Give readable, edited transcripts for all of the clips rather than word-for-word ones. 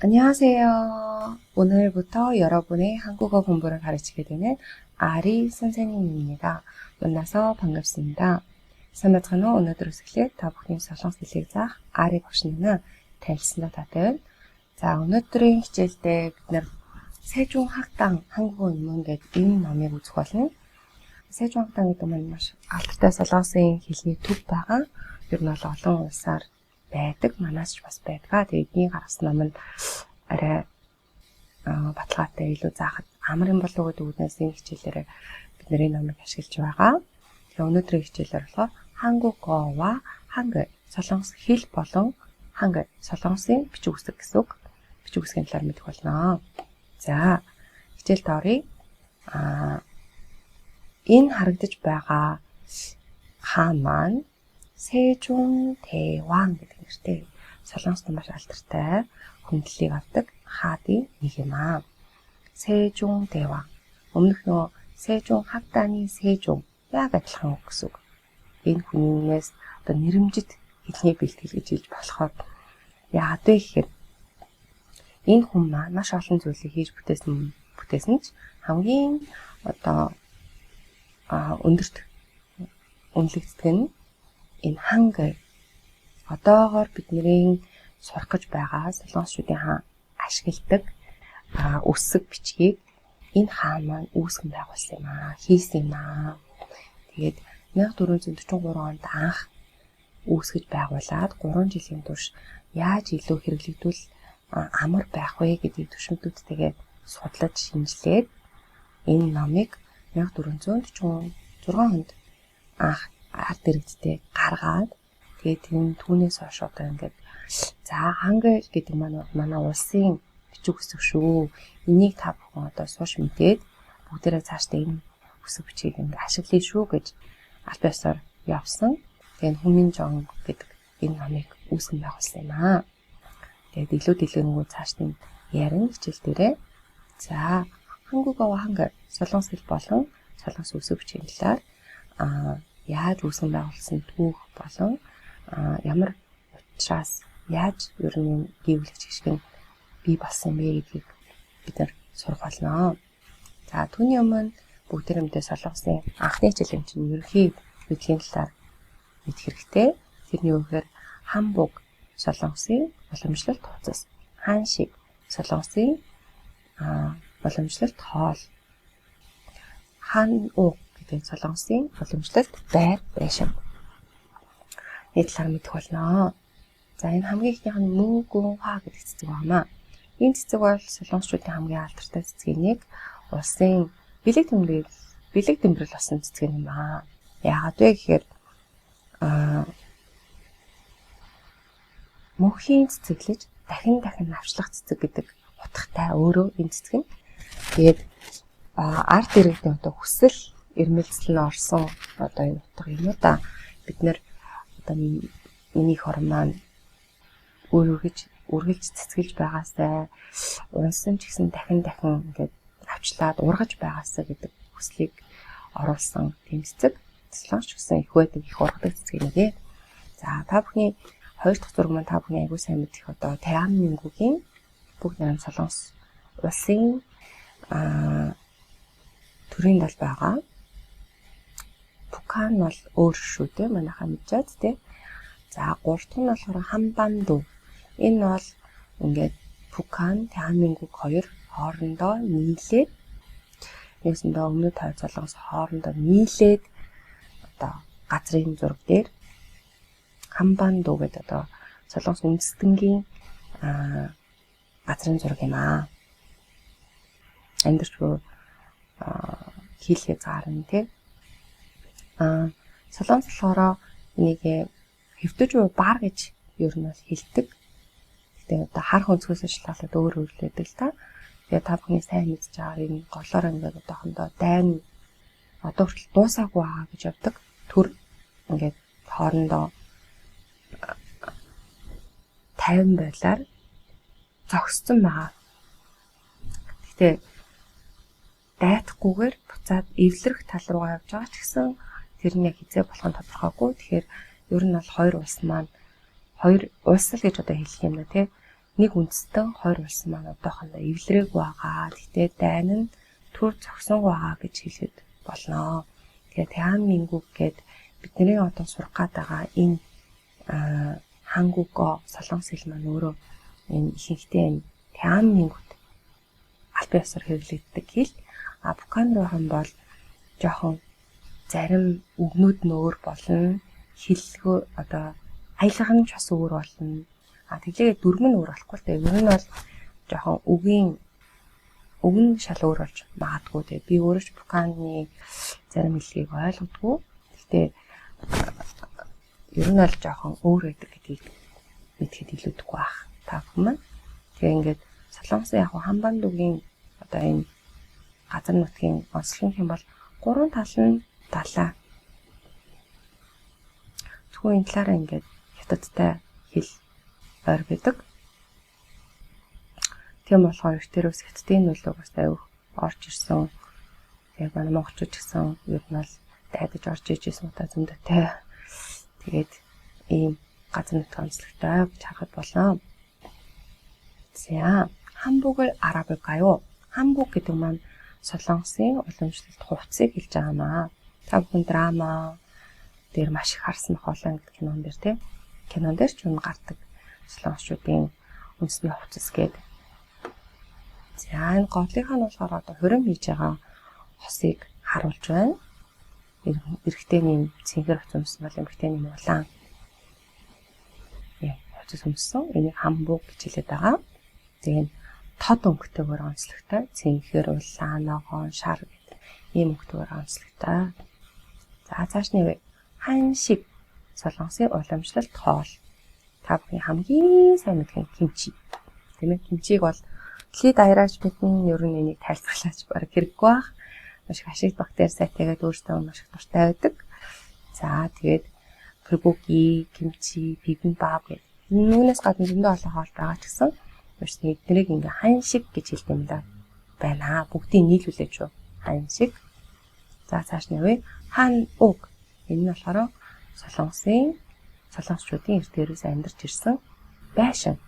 안녕하세요. 오늘부터 여러분의 한국어 공부를 가르치게 되는 아리 선생님입니다. 만나서 반갑습니다. Сайн байцгаана уу? Өнөөдрөөс эхлээд та бүхний солонгос хэлийг заах Ари багш нэ танилцсандаа таатай байна. За, өнөөдрийн хичээлдээ бид нар Сэжүн хактан 한국어 입문 гэдэг энэ номыг үзэх болно. Сэжүн хактан гэдэг маань маш алдартай солонгосын хэлний төв байгаа. Ер нь бол олон улсаар байдаг. Манаас ч бас байдаг. Тэгээд эдний гаргасан ном нь арай баталгаатай, илүү заахад амар юм болов уу гэдэг үүднээс энэ хичээлээрээ бид нар энэ номыг ашиглаж байгаа. Тэгээ өнөөдрийн хичээлээр болохоор 한국어와 한글, солонгос хэл болон 한글, солонгосын бичиг үсэг гэсэн үг. Бичиг үсгийн талаар мэдэх болно. За, хичээлд оръё. Энэ харагдаж байгаа хаан маань Сэжүн Тэван гэдэг нэртэй солонгост маш алдартай хүндлэлийг авдаг хаадын нэг юм аа. Сэжүн Тэван. Өмнөх нөгөө Сэжүн хагдааны Сэжүн яг адилхан үг гэсэн үг. Энэ хүнээс одоо нэрэмжит хэлний бэлтгэл гэж хэлж болохоор яагаад вэ гэхээр энэ хүн маань маш олон зүйлийг хийж бүтээсэн ч хамгийн одоо өндөрт үнэлэгддэг нь энэ хангэл, одоогоор бидний сурах гэж байгаа солонгосчуудын хаан ашигладаг үсэг бичгийг энэ хаан маань үүсгэн байгуулсан юм аа, хийсэн юм аа. Тэгээд 1443 онд анх үүсгэж байгуулад 3 жилийн турш яаж илүү хэрэглэгдвэл амар байх вэ гэдгийг төвшмөдүүдтэйгээ судлаж шинжилээд энэ номыг 1446 онд анх ард иргэдтэй гаргаад, тэгээд тэр түүнээс хойш одоо ингээд за, хангэл гэдэг маань манай улсын бичиг үсэг шүү. Энийг та бүхэн одоо сурч мэдээд бүгдээрээ цаашдаа энэ үсэг бичгийг ингээд ашиглая шүү гэж аль биесээр явсан. Тэгээд Хүминжон гэдэг энэ номыг үүсгэн байгуулсан юм аа. Тэгээд илүү дэлгэрэнгүй цааш нь ярина хичээл дээрээ. За, 한국어와 한글, солонгос хэл болон солонгос үсэг бичгийн талаар яаж үүсгэн байгуулсан түүх болон ямар учраас, яаж ер нь гийгүүлэгч гишг нь бий болсон бэ гэдгийг бид нар сурах болно. За, түүний өмнө бүгдээрээ мэдээ солонгосын анхны хичээлийн чинь ерөнхий мэдлэгийн талаар мэдэх хэрэгтэй. Тэрний юу гэхээр хамбуг, солонгосын уламжлалт хувцас, хааншиг, солонгосын уламжлалт хоол, хан уг гэдэг солонгосын уламжлалт байр байшин. Нэг талаар мэдэх болно. За, энэ хамгийн эхнийх нь мөнгөн ха гэдэг цэцэг байна. Энэ цэцэг бол солонгосчуудын хамгийн алдартай цэцгийн нэг, улсын бэлэг тэмдэглэл болсон цэцэг юм аа. Яагаад вэ гэхээр мөнхийн цэцэглэж дахин дахин навчлах цэцэг гэдэг утгатай өөрөө энэ цэцэг нь. Тэгээд ард иргэдийн одоо хүсэл эрмэлзэл нь орсон одоо энэ утга юм уу да. Бид нар одоо миний эх орон маань үргэлж үргэлж цэцгэлж байгаасай, унсан ч гэсэн дахин дахин ингээд авчлаад ургаж байгаасай гэдэг хүслийг оруулсан тийм цэцэг. Солонгос ч гэсэн их байдаг, их ургадаг цэцэг нэг ээ. За, та бүхний хоёр дахь зураг маань та бүхний аягүй сайн мэдэх одоо 대한민국ийн, бүгд найрамд солонгос улсын төрийн дал байгаа. Пукан бол өөр шүү дээ. Манайхаа мэдчихэд тий. За, гурав дахь нь болохоор Хамбанду. Энэ бол ингээд Пукан, 대한민국 хоёр хоорондоо нийлээд, нэгсэндээ өмнөд хойд солонгос хоорондоо нийлээд одоо газрын зураг дээр Хамбанду гэдэг одоо солонгос үндэстэнгийн газрын зураг юм аа. Амьдарч буй хил хязгаар нь тий. Солонгос болохоор энийг хэвтэж буй бар гэж ер нь бол хэлдэг. Гэтэ одоо харах өнцгөөс шалтгаалаад өөр өөрлөдөг л та. Тэгээ та бүхний сайн мэдж байгаа энэ голоор ингээд одоохондоо дайн одоо хүртэл дуусаагүй байгаа гэж явдаг. Төр ингээд хоорондоо 50 байлаар зогссон байгаа. Гэтэ дайтахгүйгээр буцаад эвлэрэх тал руугаа явж байгаа ч гэсэн тэр нь яг хэзээ болох нь тодорхойгүй. Тэгэхээр ер нь бол хоёр улс маань, хоёр улс л гэж одоо хэлэх юм да тий. Нэг үндэстэн 20 улс маань одоохондоо эвлэрээгүй байгаа. Гэхдээ дайн нь түр зогсонгүй байгаа гэж хэлэхэд болно. Тэгээ 대한민국 гээд бидний одоо сурах гээд байгаа энэ 한국어 солонгос хэл маань өөрөө энэ ихэнхдээ энэ 대한민국т албан ёсоор хэрэглэгддэг хэл. А Пукан руу хан бол жоохон зарим үгнүүд нь өөр болно. Хэллэгөө одоо аялга нь ч бас өөр болно. А тэглээгээ дүрм нь өөр болохгүй л дээ. Ер нь бол жоохон үгийн үг нь шал өөр болж магадгүй. Тэгээ би өөрөө ч Пуканы зарим хэллэгийг ойлгодгүй. Гэхдээ ер нь бол жоохон өөр байдаг гэдгийг мэдхэд илүүдэхгүй байх. Та бүхэн маань. Тэгээ ингээд Солонгосын яг Хамбандугийн одоо энэ газар нутгийн онцлог юм бол гурван тал нь далаа. Зөвхөн энэ талаараа ингээд хятадтай хэл ойр байдаг. Тийм болохоор их тэрээс хятадын нөлөө бас аюух орж ирсэн. Тэгээ манай монголчууд ч гэсэн ер нь бол дайдаж орж иж исэн удаа зөндөтэй. Тэгээд ийм газар нутгийн онцлогтой гэж харахад болно. За, 한복을 알아볼까요? 한복 гэдэг маань Солонгосын уламжлалт хувцсыг хэлж байгаа маа. Та бүхэн драма дээр маш их харсан бах олон гэдэг кинон дээр тий. Кинон дээр ч юм гардаг солонгосчуудын үндэсний хувцас гэдэг. За, энэ голынх нь болохоор одоо хурим хийж байгаа хосыг харуулж байна. Эрэгтэйний цэнхэр хувцас өмсөн бол эмэгтэйний улаан хувцас өмссөн. Энийг хамбуг гэж хэлээд байгаа. Тэгээ тод өнгөтэйгээр онцлогтой. Цэнхэр, улаан, ногоон, шар гэдэг ийм өнгөтэйгээр онцлогтой. За, цааш нь ханшиг солонгосын уламжлалт хоол. Та бүхний хамгийн сайн мэдэх нь кимчи. Тийм ээ, кимчиг бол дэлхийд даяараач мэднэ, ер нь энийг тайлбарлаач бараг хэрэггүй байх. Маш их ашиг бактери сайтайгээд өөртөө маш их дуртай байдаг. За, тэгээд 불고기, кимчи, бибимбап гэдэг. Үүнээс гадна зөндөө олон хоол байгаа ч гэсэн маш эднэрийг ингээ ханшиг гэж хэлдэг юм да. Байна. Бүгдийг нийлүүлээж юу. Ханшиг. За, цааш нь явъя. Хан уг. Энэ нь болохоор Солонгосын солонгосчуудын эрт дээрээс амьдарч ирсэн байшин.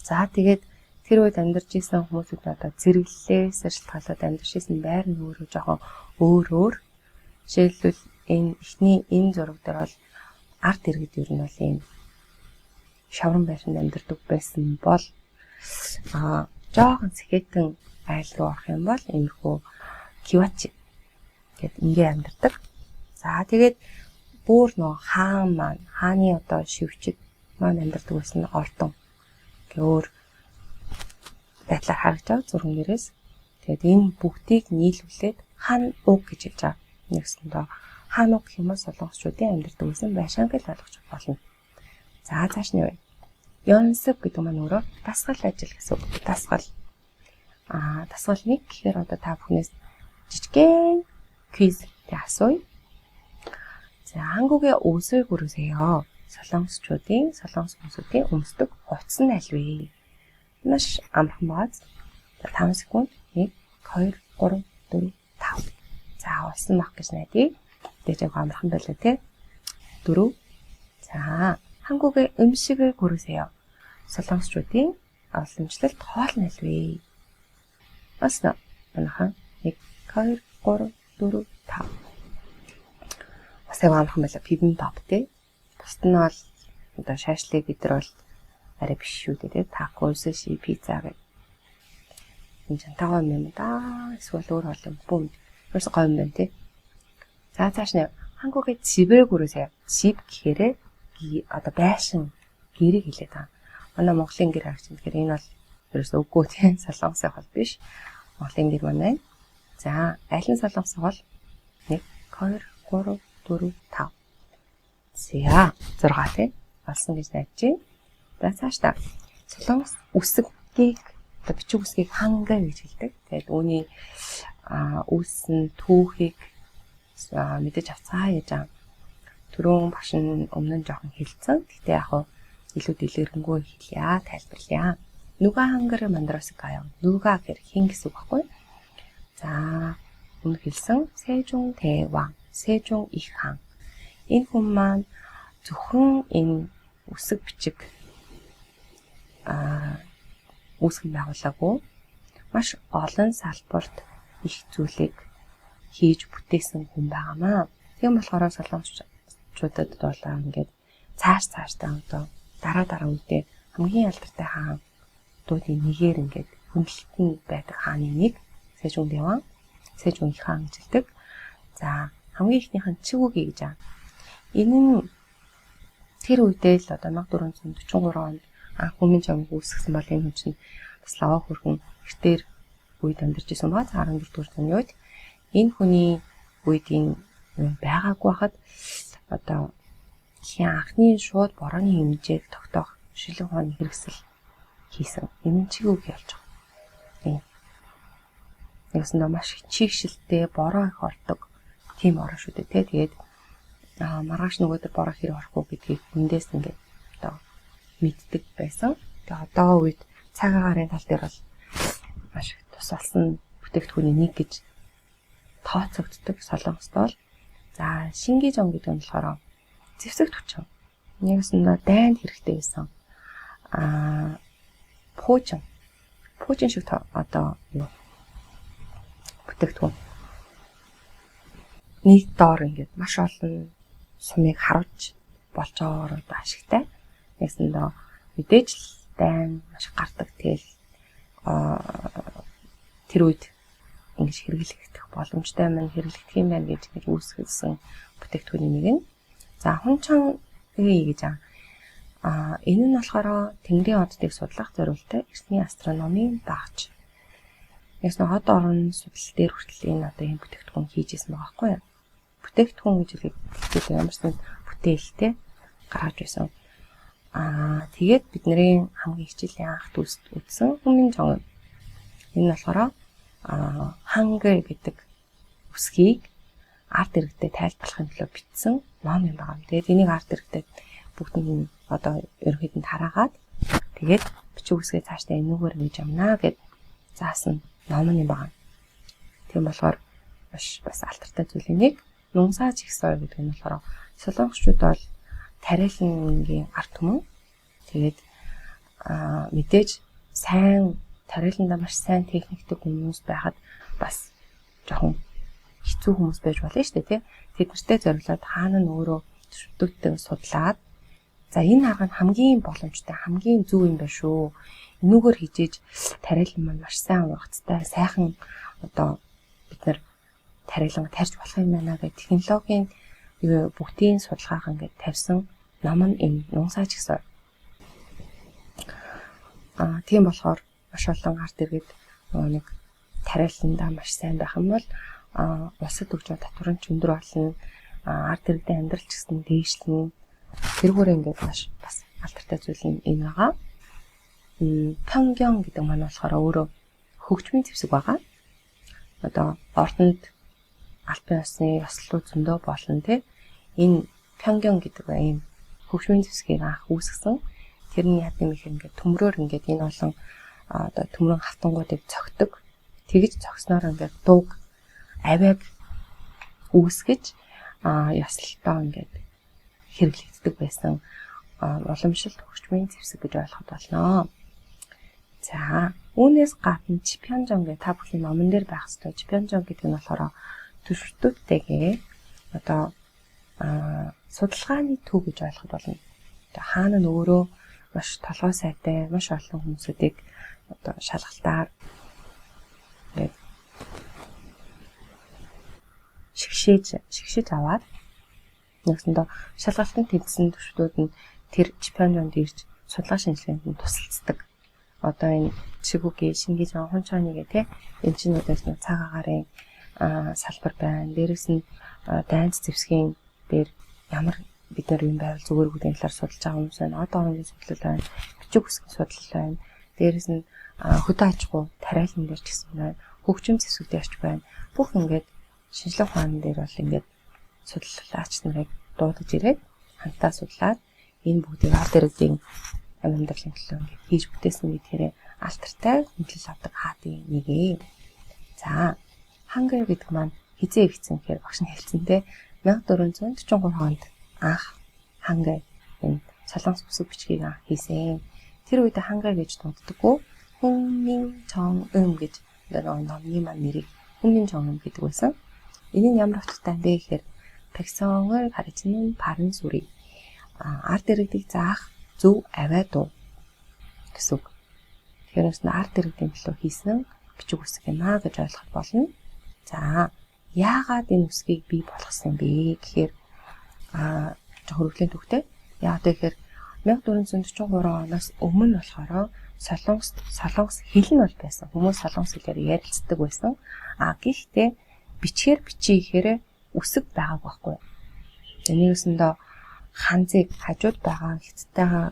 За, тэгээд тэр үед амьдарч исэн хүмүүсүүд одоо зэрэглэлээс шалтгаалаад амьдарч исэн байр нь өөрөө жоохон өөр өөр. Жишээлбэл энэ эхний энэ зураг дээр бол ард иргэд ер нь бол ийм шавран байшинд амьдардаг байсан бол жоохон сэхэтэн айл руу орох юм бол иймэрхүү кивачи гэд ингээ амьдардаг. За, тэгээд бүр нөө хаан маань хааны одоо шивчэд маань амьдардаг байсан нь ордон гэ өөр байдлаар харагдаж байгаа зурган дээрээс. Тэгээд энэ бүгдийг нийлүүлээд хан уг гэж хэлж байгаа. Нэгсэндээ хан уг гэх юм бол солонгосчуудын амьдардаг байсан байшин гэж ойлгож болно. За, цааш нь юу вэ? 연습 гэдэг маань өөрөө дасгал ажил гэсэн үг. Дасгал. Дасгал 1 гэхээр одоо та бүхнээс жижигхэн quiz тэг асууя. За, 한국의 옷을 고르세요. Солонгосчуудын, солонгос хүмүүсүүдийн өмсдөг хувцас нь аль вэ? Маш амархан бааз. За, 5 секунд. 1 2 3 4 5. За, олсон байх гэж найдаа. Тэгээ яг амархан байлаа те. 4. За, 한국의 음식을 고르세요. Солонгосчуудын уламжлалт хоол нь аль вэ? Олсон. Манайхан 1 2 3 4 5. Бас яг амархан байлаа. Бибимбап те. Бусд нь бол одоо шашлыг бид нар бол арай биш шүү дээ те. Тако, суши, пицца гэх. Энэ чантайгаа юм да. Эсвэл өөр хоол юм. Бүүм. Ерөөсө гоё юм байна те. За, цааш нь 한국의 집을 고르세요. 집 гэхээрээ одоо байшин гэрийг хэлээд байгаа. Манай Монголын гэр харагч. Тэгэхээр энэ бол ерөөсөө үгүй тийм солонгосын хоол биш. Монголын гэр маань байна. За, аль нь солонгосын хоол? 1 2 3 4 5. За, 6 тийм. Олсон гэж найдаж байна. За, цааш та. Солонгос үсгийг одоо бичиг үсгийг хангай гэж хэлдэг. Тэгээд үүний үүссэн түүхийг мэдэж авцгаая гэж байгаа. Түрүүн багш нь өмнө нь жоохон хэлсэн. Гэхдээ яг хуу илүү дэлгэрэнгүй хэлье, тайлбарлая. 누가 한글을 만들었을까요? 누가 гэхээр хэн гэсэн үг байхгүй? За, өмнө хэлсэн 세종대왕, 세종 их хаан. Энэ хүн маань зөвхөн энэ үсэг бичиг үүсгэн байгуулаагүй. Маш олон салбарт их зүйлийг хийж бүтээсэн хүн байгаамаа. Тийм болохоор солонгосчуудад бол ингээд цааш цаашдаа одоо дараа дараа үедээ хамгийн алдартай хаануудын нэгээр ингээд хүндлэлтэн байдаг хааны нэг Сэжүн Дэван, Сэжүн их хаан гэж хэлдэг. За, хамгийн эхнийх нь Чигүги гэж аа. Энэ нь тэр үедээ л одоо 1443 онд анх хүмүүн жамг үүсгэсэн бол энэ хүн чинь бас лаваа хөрхөн эртээр үед амьдарч исэн ба 14 дугаар зууны үед энэ хүний үед энэ юм байгаагүй хахад одоо дэлхийн анхны шууд борооны хэмжээг тогтоох шилэн ухааны хэрэгсэл хийсэн. Энэ нь Чигүги болж байгаа. Тийм. Нэгсэндээ маш чигшилтэй бороо их ордог тийм орон шүү дээ, тэ. Тэгээд маргааш нөгөөдөр бороо хэр орох уу гэдгийг эндээс ингээд одоо мэддэг байсан. Тэгээ одоо үед цаг агаарын тал дээр бол маш их тус болсон бүтээгдэхүүний нэг гэж тооцогддог Солонгост бол. За, Шингижон гэдэг нь болохоор зэвсэг хүчин. Нэгсэндээ дайнд хэрэгтэй байсан. Пуужин. Пуужин шиг одоо юу бүтээгдэхүүн. Нэг доор ингээд маш олон сумыг харуулж болж байгаагаар одоо ашигтай. Нэгсэндээ мэдээж л дайн маш гардаг, тэгэл тэр үед ингэж хэрэглэгдэх боломжтой маань хэрэглэгдэх юм байна гэж ингэж үүсгэсэн бүтээгдэхүүний нэг нь. За, хунчан гэж аа. Энэ нь болохоор Тэнгэрийн оддыг судлах зориулттай эртний астрономийн багч. Тэгсэн хот орон судлал дээр хүртэл энэ одоо ийм бүтээгдэхүүн хийж исэн байгаа байхгүй юу? Бүтээгдэхүүн гэж хэлэхэд ямар ч нэг бүтээлтэй гаргаж байсан. Тэгээд бидний хамгийн хичээлийн анх үзсэн хүмүүн жон. Энэ нь болохоор хангэр гэдэг үсгийг ард иргэдэд тайлбарлахын төлөө бичсэн ном юм байна. Тэгээд энийг ард иргэдэд бүгд нь одоо ерөнхийд нь тараагаад тэгээд бичиг үсгээ цаашдаа энүүгээр ингэж явнаа гэд заасан ном юм байна. Тийм болохоор маш бас алдартай зүйлийн нэг Нунсаа жигсоо гэдэг нь болохоор солонгосчууд бол тариалангийн ард түмэн. Тэгээд мэдээж сайн тариаландаа маш сайн техниктэй хүмүүс байхад бас жоохон хэцүү хүмүүс байж болно шүү дээ, тий. Тэд нартэй зориулаад хаана нь өөрөө төшөлтүүдтэй судлаад, за, энэ арга нь хамгийн боломжтой, хамгийн зөв юм байна шүү. Энүүгээр хижээж тариалан маань маш сайн ургацтай, сайхан одоо бид нар тариалан тарьж болох юм байна гэх технологийн бүгдийн судалгааг ингээд тавьсан ном нь энэ Нуусаач гэсэн. Тийм болохоор маш олон ард иргэд нэг тариаландаа маш сайн байх юм бол улсад өгч байгаа татвар нь ч өндөр болно. Ард иргэдийн амьдрал ч гэсэн дээшлэнэ. Тэрүүгээр ингээд маш бас алдартай зүйл нь энэ байгаа. Пёнгён гэдэг маань болохоор өөрөө хөгжмийн зэвсэг байгаа. Одоо ордонд албан ёсны ёслолууд зөндөө болно, тий. Энэ Пёнгён гэдэг ийм хөгжмийн зэвсгийг анх үүсгэсэн. Тэр нь яа гэм их ингээд төмрөөр ингээд энэ олон одоо төмрөн хавтангуудыг цогтөг. Тэгж цогсноор ингээд дууг авиаг үүсгэж ёслолтоо ингээд хэрэглэгддэг байсан уламжлалт хөгжмийн зэвсэг гэж ойлгоход болно. За, үүнээс гадна Чипянжон гэх та бүхний номон дээр байх ёстой. Чипянжон гэдэг нь болохоор төшөлтүүдтэйгээ одоо судалгааны төв гэж ойлгоход болно. Одоо хаана нь өөрөө маш толгой сайтай, маш олон хүмүүсүүдийг одоо шалгалтаар ингээд шигшээж аваад нэгсэндээ шалгалтын тэнцсэн төвшдүүд нь тэр Чипянжонд ирж судалгаа шинжилгээнд нь тусалцдаг. Одоо энэ Чигүги, Шингижон, Хунчаны гэх тээ энэ чинь одоо цаг агаарын салбар байна. Дээрэс нь дайнц зэвсгийн дээр ямар бид нар юм байвал зүгээр гэдгийн талаар судалж байгаа хүмүүс байна. Одоо орны судлал байна. Бичиг үсгийн судлал байна. Дээрэс нь хөдөө аж ахуй тариалан дээр ч гэсэн байна. Хөгжим зэвсэг дээр ч байна. Бүх ингээд шинжлэх ухаан дээр бол ингээд судлаач нарыг дуудаж ирээд хамтаа судлаад энэ бүгдийг ард иргэдийн амьдралын төлөө ингээд хийж бүтээсэн гэдгээрээ алтартай хүндлэл авдаг хаадын нэг ээ. За, Хангэр гэдэг маань хизээ ихсэн гэхээр багш нь хэлсэн те 1443 онд анх Хангэр энэ солонгос бүсэг бичгийг анх хийсэн. Тэр үед хангай гэж дууддаггүй. 훈민정음 гэж нөгөө номны маань нэрийг 훈민정음 гэдэг байсан. Энэ нь ямар утгатай юм бэ гэхээр 백성을 가르치는 바른 소리. Ард иргэдийг заах зөв авиа дуу гэсэн үг. Тэгэхээр нь ард иргэдийн төлөө хийсэн бичиг үсэг юм аа гэж ойлгох болно. За, яагаад энэ үсгийг бий болгосон юм бэ гэхээр хөрвөлийн түүхтэй. Яагаад гэхээр 1443 оноос өмнө болохоор Солонгос хэл нь бол байсан. Хүмүүс солонгос хэлээр ярилцдаг байсан. А гэхдээ бичгээр бичиж ихээр үсэг байгаагүй байхгүй. Тэгээ нэгсэндээ ханзыг хажууд байгаа хятадтайгаа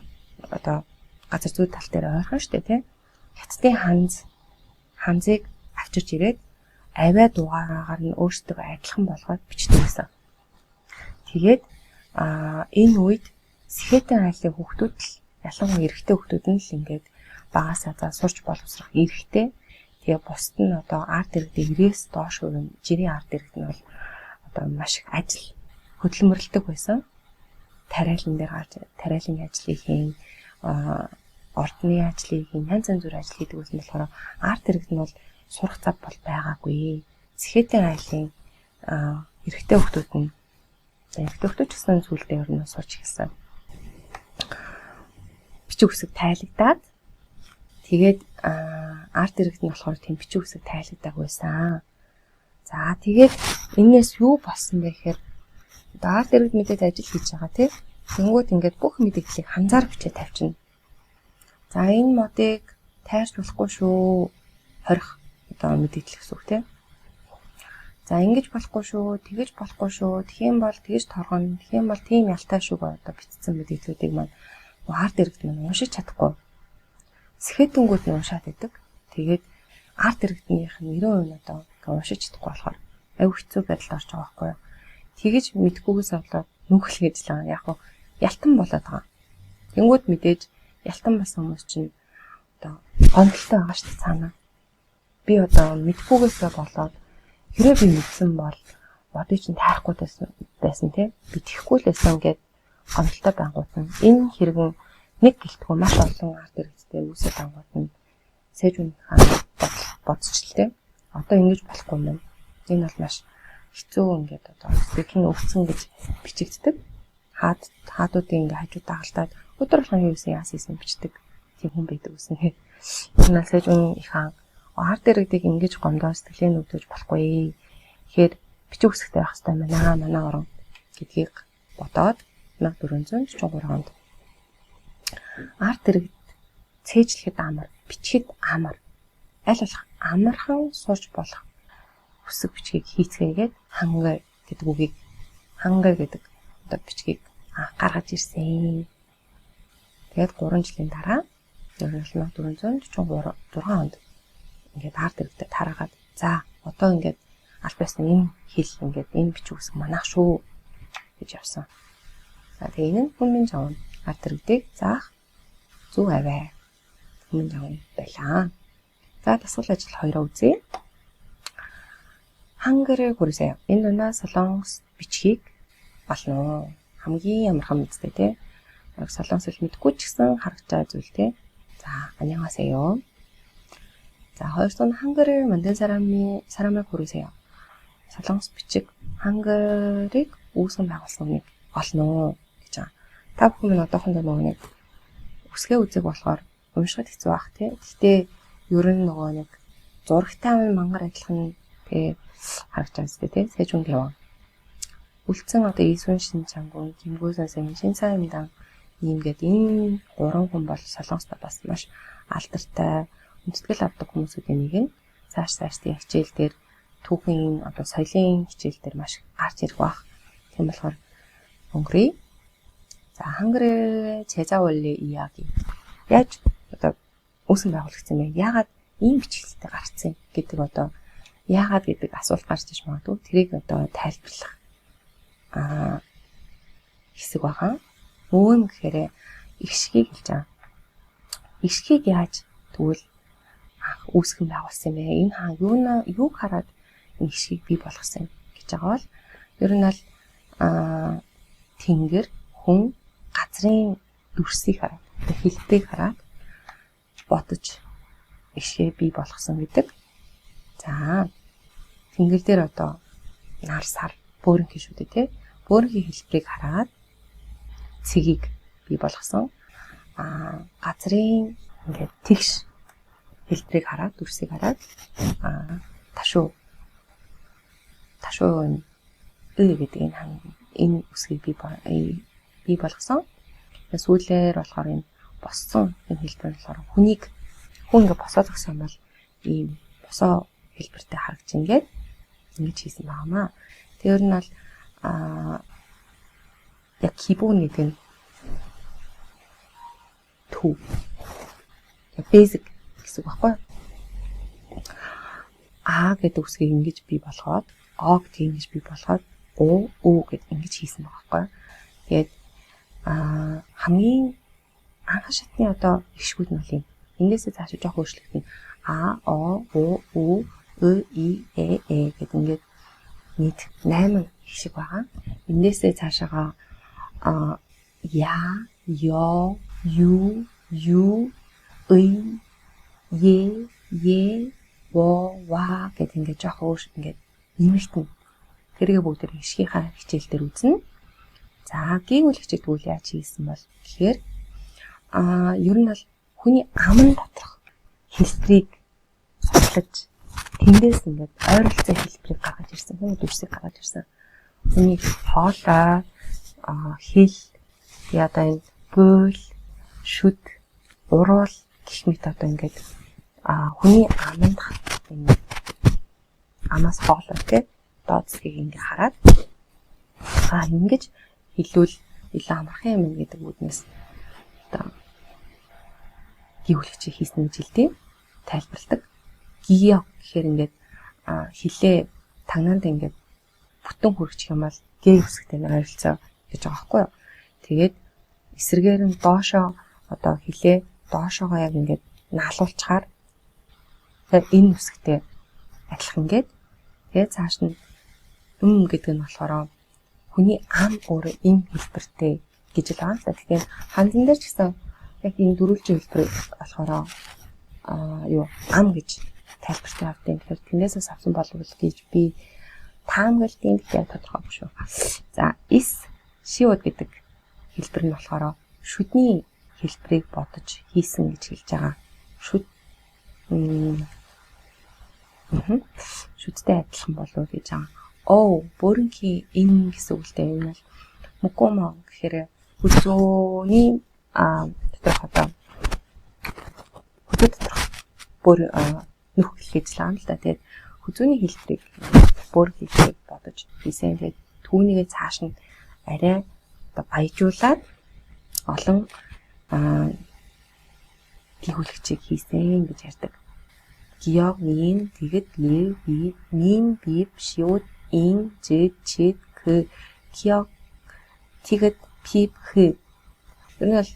одоо газар зүй тал дээр ойрхон штэ тий. Хятадын ханзыг авчирч ирээд авиа дугаараагаар нь өөрсдөө адилхан болгоод бичдэг байсан. Тэгээд энэ үед Сэхэтэн айлын хүүхдүүд л ялангуяа эрэгтэй хүүхдүүд нь л ингээд багасаа за сурч боловсрох эрхтэй. Тэгээ бусд нь одоо ард иргэдийн 90-ээс доош хувь жирийн ард иргэд нь бол одоо маш их ажил хөдөлмөрлөдөг байсан. Тариалан дээр гарч тариалангийн ажлыг хийн, ордны ажлыг хийн, янз янз бүрийн ажил хийдэг байсан болохоор ард иргэд нь бол сурах зав бол байгаагүй. Сэхэтэн айлын эрэгтэй хүүхдүүд нь эрэгтэй хүүхдүүд ч гэсэн зүйлдээ ер нь сурч эхэлсэн. Бичиг үсэг тайлагдаад тэгээд ард иргэд нь болохоор тийм бичиг үсэг тайлагдаагүй байсан. За, тэгээд энээс юу болсон бэ гэхээр одоо ард иргэд мэдээд ажил хийж байгаа тий. Тэнгүүд ингээд бүх мэдээллийг ханзаар бичээ тавьчихна. За, энэ модыг тайрч болохгүй шүү. Хорих одоо мэдээлэл гэсэн үг тий. За, ингэж болохгүй шүү, тэгэж болохгүй шүү, тэгэх юм бол тэгэж торгоно, тэгэх юм бол тийм ялтай шүү гоо одоо бичсэн мэдээллүүдийг маань ард иргэд маань уншиж чадахгүй. Сэхэтэнгүүд нь уншаад идэг. Тэгээд ард иргэднийх нь 90% нь одоо ингээ уншиж чадахгүй болохоор аюу хэцүү байдалд орж байгаа байхгүй юу. Тэгэж мэдгүйгээс болоод нүхэл гэж л байгаа. Яг хуу ялтан болоод байгаа. Тэнгүүд мэдээж ялтан болсон хүмүүс чинь одоо гомдолтой байгаа шүү дээ цаана. Би одоо мэдгүйгээсээ болоод хэрэг би мэдсэн бол модыг чинь тайрахгүй байсан тий. Би тэхгүй л байсан гэд гомдолтой байнгут нь энэ хэрэг нь нэг гэлтгүй маш олон ард иргэдтэй үүсээд ангууд нь Сэжүн хаан бодчихлээ. Одоо ингэж болохгүй юм. Энэ бол маш хэцүү ингээд одоо сэтгэл нь өвцөн гэж бичигддэг. Хаадуудын ингээ хажууд дагалдаад өдөр болгон юу хийсэн яас хийсэн бичдэг тийм хүн байдаг гэсэн. Энэ Сэжүн их хаан ард иргэдийг ингэж гомдоо сэтгэлээ нүдэж болохгүй. Тэгэхээр бичиг үсгтэй байх хэрэгтэй байна манай орон гэдгийг бодоод 1443 онд ард иргэд цээжлэхэд амар, бичихэд амар, аль болох амархан сурч болох үсэг бичгийг хийцгээгээд хангай гэдэг үгийг хангай гэдэг одоо бичгийг гаргаж ирсэн. Тэгээд 3 жилийн дараа 1446 онд ингээд ард иргэдэд тараагаад за одоо ингээд аль биесны энэ хэл ингээд энэ бичиг үсэг манайх шүү гэж явсан. За тэгээ энэ нь 훈민정음 ард иргэдийг заах зөв авиа 훈민정음 байлаа. За, дасгал ажил хоёроо үзье. 한글을 고르세요. Энэ дундаа солонгос бичгийг олно уу? Хамгийн амархан мэдтэй тий. Яг солонгос хэл мэдэхгүй ч гэсэн харагдаж байгаа зүйл тий. За, 안녕하세요. За, хоёр дахь нь 한글을 만든 사람을 고르세요. Солонгос бичиг 한글ыг үүсгэн байгуулсан хүнийг олно уу гэж байгаа. Та бүхэн минь одоохондоо нөгөө нэг үсгээ үзэг болохоор уншихад хэцүү бах тий. Гэхдээ ер нь нөгөө нэг зурагтай мангар адилхан тий харагдаж байгаа зү тий. Сэжүн гэвэн. Үлдсэн одоо Ийсүн Шин Чангун, Кимгүүсэн Сэн, Шин Сайн Юмдан ийм гээд энэ гурван хүн бол Солонгост бас маш алдартай хүндэтгэл авдаг хүмүүсүүдийн нэг нь. Цааш цаашдын хичээл дээр түүхийн одоо соёлын хичээл дээр маш гарч ирэх бах. Тийм болохоор өнгөрье. За, 한글의 제작 원리 이야기. Яаж одоо үүсгэн байгуулагдсан бэ? Яагаад ийм бичгэлтэй гарцсан гэдэг одоо яагаад гэдэг асуулт гарч иж магадгүй. Тэрийг одоо тайлбарлах хэсэг байгаа. Юу юм гэхээр эгшгийг хэлж байгаа. Эгшгийг яаж тэгвэл анх үүсгэн байгуулсан юм бэ? Энэ хаан юуг хараад энэ эгшгийг бий болгосон юм гэж байгаа бол ер нь бол тэнгэр, хүн, газрын дүрсийг хараад, хэлбэрийг хараад бодож эгшгээ бий болгосон гэдэг. За тэнгэр дээр одоо нар сар бөөрөнхий шүү дээ тий. Бөөрөнхий хэлбэрийг хараад цэгийг бий болгосон. Газрын ингээд тэгш хэлбэрийг хараад дүрсийг хараад ташуу энэ гэдэг энэ үсгийг бий болгосон. Сүүлээр болохоор энэ боссон энэ хэлбэр нь болохоор хүнийг хүн ингээд босоо зогсон юм бол ийм босоо хэлбэртэй харагдаж ингээд ингэж хийсэн байгаамаа. Тэр нь бол яг 기본 гэдэг нь төв. Яг basic гэсэн үг байхгүй юу? А гэдэг үсгийг ингэж бий болгоод, О гэдгийг ингэж бий болгоод, У, Ү гэд ингэж хийсэн байгаа байхгүй юу? Тэгээд хамгийн анхан шатны одоо эгшгүүд нь бол юм. Эндээсээ цаашаа жоох өөрчлөгдөнө. А, О, У, Ү, Ы, И, Э, Э гэд ингээд нийт 8 эгшиг байгаа. Эндээсээ цаашаага Я, Ё, Ю, Ю, Ый, Е, Е, Во, Ва гэд ингээд жоох өөр ингээд нэмэгдэнэ. Тэргээ бүгд эгшгийнхаа хичээл дээр үзнэ. За гийгүүлэгчид тэгвэл яаж хийсэн бол гэхээр ер нь бол хүний аман доторх хэлбэрийг судлаж тэндээс ингээд ойролцоо хэлбэрийг гаргаж ирсэн. Хүний дүрсийг гаргаж ирсэн. Хүний хоолой, хэл, одоо энэ буйл, шүд, уруул гэх мэт одоо ингээд хүний амандах энэ амаас хоолой тий доод хэсгийг ингээд хараад ингэж хэлвэл илүү амархан юм гэдэг үүднээс одоо гийгүүлэгчийг хийсэн гэж хэлдэг, тайлбарладаг. Гиё гэхээр ингээд хилээ тагнаанд ингээд бүтэн хүрчих юм бол гэ үсгтэй ойролцоо гэж байгаа байхгүй юу. Тэгээд эсрэгээр нь доошоо одоо хилээ доошоогоо яг ингээд наалуулчаар энэ үсгтэй адилхан гээд тэгээд цааш нь м гэдэг нь болохоор хүний ам өөрөө энэ хэлбэртэй гэж л байгаа. Тэгэхээр ханзан дээр ч гэсэн яг энэ дөрвөлжин хэлбэр болохоор ам гэж тайлбартай авдаг. Тэгэхээр тэндээсээ авсан болов гэж би таамаглалтын гэхдээ тодорхойгүй шүү. За эс шиуд гэдэг хэлбэр нь болохоор шүдний хэлбэрийг бодож хийсэн гэж хэлж байгаа. Шүд шүдтэй адилхан болов гэж байгаа. Оо бөөрөнхий ин гэсэн үгтэй юм бол мукомо гэхээр хүзүүний доторх одоо хүзүү доторх бөөр нүх гэж л юм л да. Тэгээд хүзүүний хэлбэрийг бөөр хэлбэрийг бодож хийсэн. Тэгээд түүнийгээ цааш нь арай одоо баяжуулаад олон гийгүүлэгчийг хийсэн гэж ярьдаг. Гиёг, нин, тэгэд, лив, би, нин, биб, шиуд, ин, жид, чид, к, киёг, тэгэд, пип, х. Энэ бол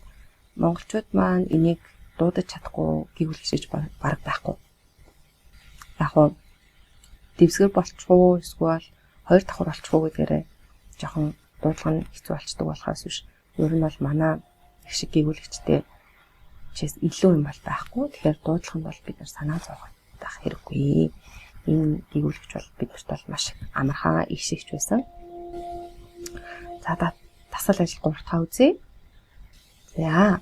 монголчууд маань энийг дуудаж чадахгүй гийгүүлэгч бараг байхгүй. Яг уу дэвсгэр болчих уу эсвэл хоёр давхар болчих уу гэдгээрээ жоохон дуудлага нь хэцүү болчдөг болохоос биш. Ер нь бол манай их шиг гийгүүлэгчтэй чээс илүү юм бол байхгүй. Тэгэхээр дуудлага нь бол бид нар санаа зовох хэрэггүй. Энэ гийгүүлэгч бол биднэрт бол маш амархан их шигч байсан. За дасгал ажил 3 дахь үзье. За.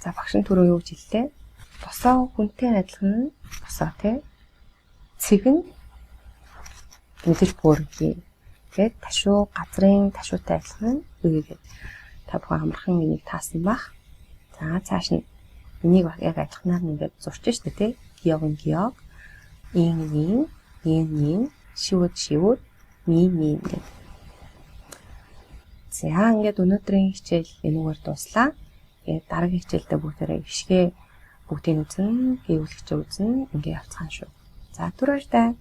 За багш нь түрүү юу гэж хэллээ? Босоо хүнтэй адилхан босоо тий. Цэг нь мэдээж бөөрөнхий. Тэгээд ташуу газрын ташуутай адилхан үгээд та бүхэн амархан энийг таасан бах. За цааш нь энийг яг адилханаар ингээд зурч штэ тий. Гиёг нь гиёг, ин нин, ин нин, шивүүд шивүүд, ми ми гэдэг. За ингээд өнөөдрийн хичээл энүүгээр дууслаа. Тэгээд дараагийн хичээлдээ бүгдээрээ эгшгээ бүгдийг үзнэ, гийгүүлэгчээ үзнэ, ингээд явцгаана шүү. За түр баяртай.